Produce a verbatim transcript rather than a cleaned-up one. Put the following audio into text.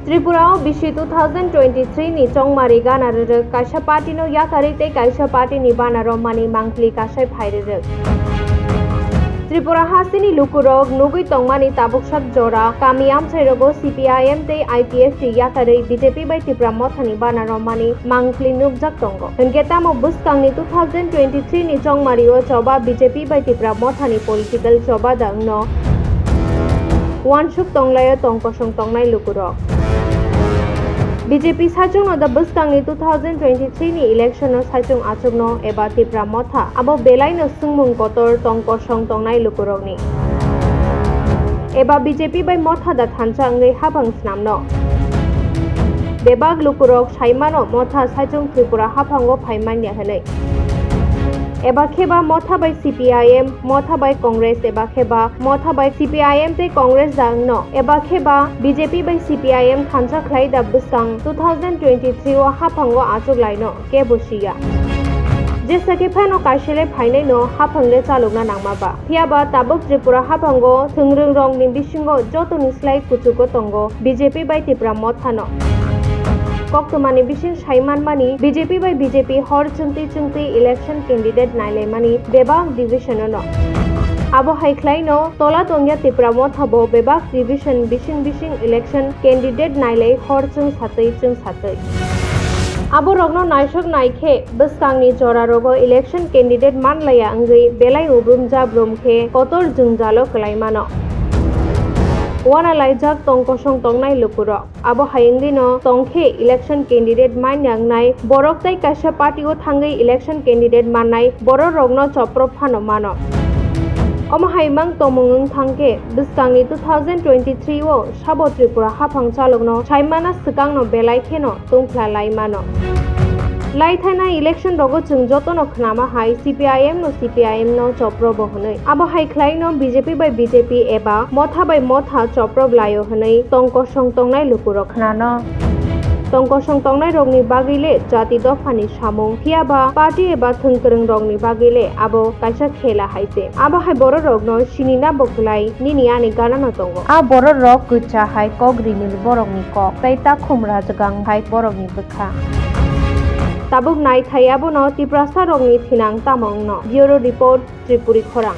Tripura o bisi two thousand twenty-three ni chongmari gana rwrwk, kaisa party no yakarwi tei kaisa party ni bana romani mangpli kasai phai rwrwk. Tripura hasteni lukurok nugwi tongmani tabuksak jora kami amchairogo C P I M tei I P F T yakarwi B J P bai Tipra Mothani bana romani mangpli nukjak tongo. Hwnkhe tamo bwskangni two thousand twenty-three ni chongmario choba B J P bai Tipra Mothani political choba da wngno uansuk tonglaio tong kosong tongnai lukurok. B J P saichungno da bwskangni two thousand twenty-three ni election no saichung achukno eba Tipra Motha abo belaino swngmung kotor tong kosong tongnai lukurokni. Eba B J P bai Motha da thansa wngwi haphang snamno. Bebak lukurok saimano Motha saichung Tripura haphango phai manya hwnwi. Eba kheba Motha bai C P I M, Motha bai Congress eba kheba Motha bai C P I M tei Congress da wngno, eba kheba B J P bai C P I M thansa khlai da bwskang two thousand twenty-three o haphango achuk laino kebo siya. Jesa khe phano kaisele phainai no haphang le chalokna nangma ba. Phiya ba tabuk Tripura haphango thwngrwng rokni bisingo jotoni slai kuchugo tongo B J P bai Tipra Mothano. Koktwmani bising sai manmani B J P bai B J P hor chwngtwi chwngtwi election candidate nailaimani bebak division-o no. Abo hai khlaino tola tongya Tipra Motha bo bebak division bising bising election candidate nailai hor chwng satwi chwng satwi. Abo rokno naisok nai khe bwskangni jora rogo election candidate manlaiya wngwi belai ubrum jabrum khe kotor jwngjalo kwlai mano. Wana laijak tong kosong tongnai lukurok. Abo hai wngwi no tong khe election candidate man yang nai borok tei kaisa party o thangwi election candidate mannai borok rokno chopro phano mano. Omo hai mang tongmung wng thang khe bwskangni two thousand twenty-three o sabo Tripura haphang chalokno saimana swkangno belai kheno tungphla lai mano. Lai thainai election rogo chwng jotono khnama hai C P I M no C P I M no chopro bo hwnwi. Abo hai khlaino B J P bai B J P eba Motha bai Motha chopro blaio hwnwi tong kosong tongnai lukurok khnano. Tong kosong tongnai rokni bagwi le jati dophani samung, phiya ba party eba thwngkwrwng rokni bagwi le abo kaisa khela hai se. Abo hai borok rokno sinina bo kwlai nini ani gana no tongo. A borok rok kwcha hai kok rinil borokni kok tei takhum rajwgang hai borokni bwkha. Tabuk nai thai abono Tiprasa rokni thinang tamo wngno. Bureau Report, Tripuri Khorang.